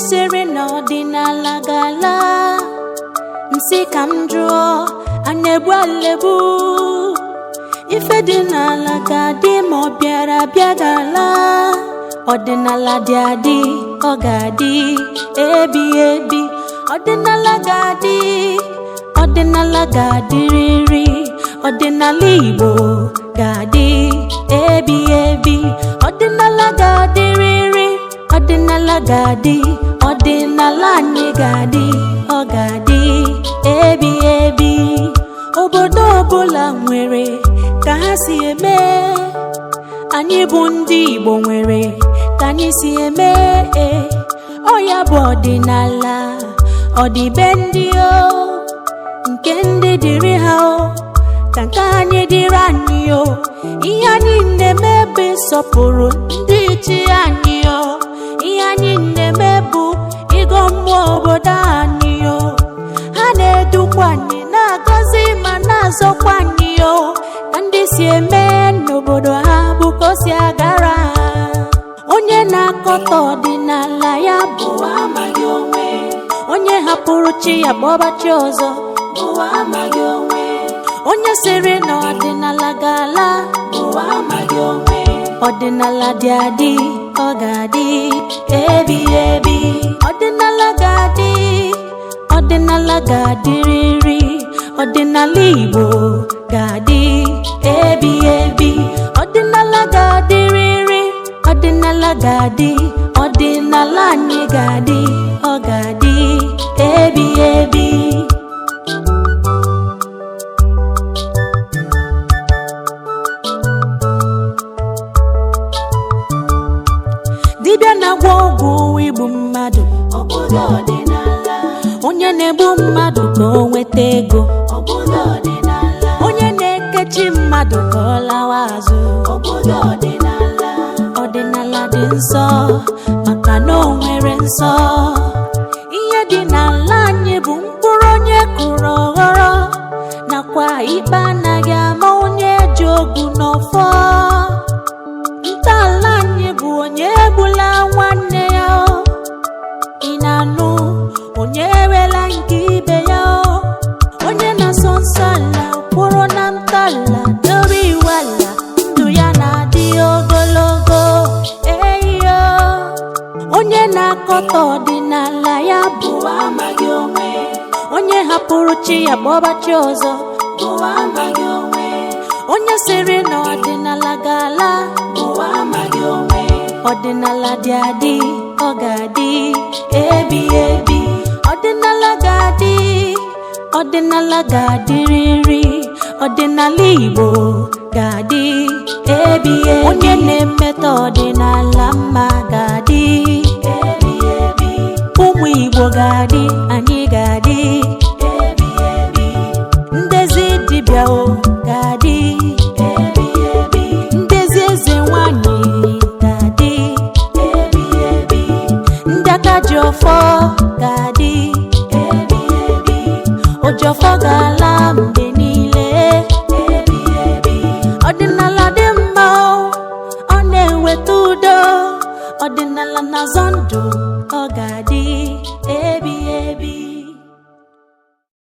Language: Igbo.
Sịrị na ọdịnala ga-ala, nsị ka m jụọ, a na-egbu alebu? Ife dị n'ala ga-adị, ma ọ bịara bịa ga-ala. Ọdịnala dị adị, ọ ga-adị ebi ebi. Ọdịnala ga-adị, ọdịnala ga-adịrịrị. Ọdịnala Igbo ga-adị ebi ebi. Ọdịnala ga-adịrịrị, ọdịnala ga-adị. Ọdịnala anyị ga-adị, ọ ga-adị ebi ebi. Obodo ọbụla nwere ka ha si eme. Anyị bụ ndị Igbo nwere ka anyị si eme. Ọ ya bụ ọdịnala, ọdịbe ndị o nke ndị dịrị ha, o ka nke anyị dịrị anyị. O ihe anyị na-eme bụ ịsọpụrụ ndị chi anyị. O ihe anyị na-eme bụ ịgọ mmụọ obodo anyị. O ha na-edukwa anyị, na-agọzi ma na-azọkwa anyị. O ka ndị si eme n'obodo ha bụ ka o si agara ha. Onye na-akọta ọdịnala ya bụ amaghị onwe. Onye hapụrụ chi ya kpọba chi ọzọ bụ amaghị onwe. Onye sịrị na ọdịnala ga-ala bụ amaghị onwe. Ọdịnala dị adị, ọ ga-adị ebi ebi. Ọdịnala ga-adị, ọdịnala ga-adịrịrị. Ọdịnala Igbo ga-adị ebi ebi. Ọdịnala ga-adịrịrị, ọdịnala ga-adị. Ọdịnala anyị ga-adị, ọ ga-adị ebi ebi. Dibịa na-agwọ ọgwụ igbu mmadụ, onye na-egbu mmadụ ka o nweta ego, onye na-ekechi mmadụ ka ọ lawa azụ. Ọdịnala dị nsọ maka na o nwere nsọ. Ihe dị n'ala anyị bụ mkpụrụ onye kụrụ ọghọrọ, nakwa ikpe anaghị ama onye ji ogu n'ọfọ. Ntọala anyị bụ onye egbula nwanne ya. O ị na-anụ? Onye ewela nke ibe ya. O onye na-asọ nsọ ala kwụrụ na ntọala, dobe iwu ala, ndụ ya na-adị ogologo. Eyo onye na-akọta ọdịnala ya bụ amaghị onwe. Onye hapụrụ chi ya kpọba chi ọzọ bụ amaghị onwe. Onye sịrị na ọdịnala ga-ala bụ amaghị onwe. Ọdịnala dị adị, ọ ga-adị ebi ebi. Ọdịnala ga-adị, ọdịnala ga-adịrịrị. Ọdịnala Igbo ga-adị ebi ebi. Onye na-eme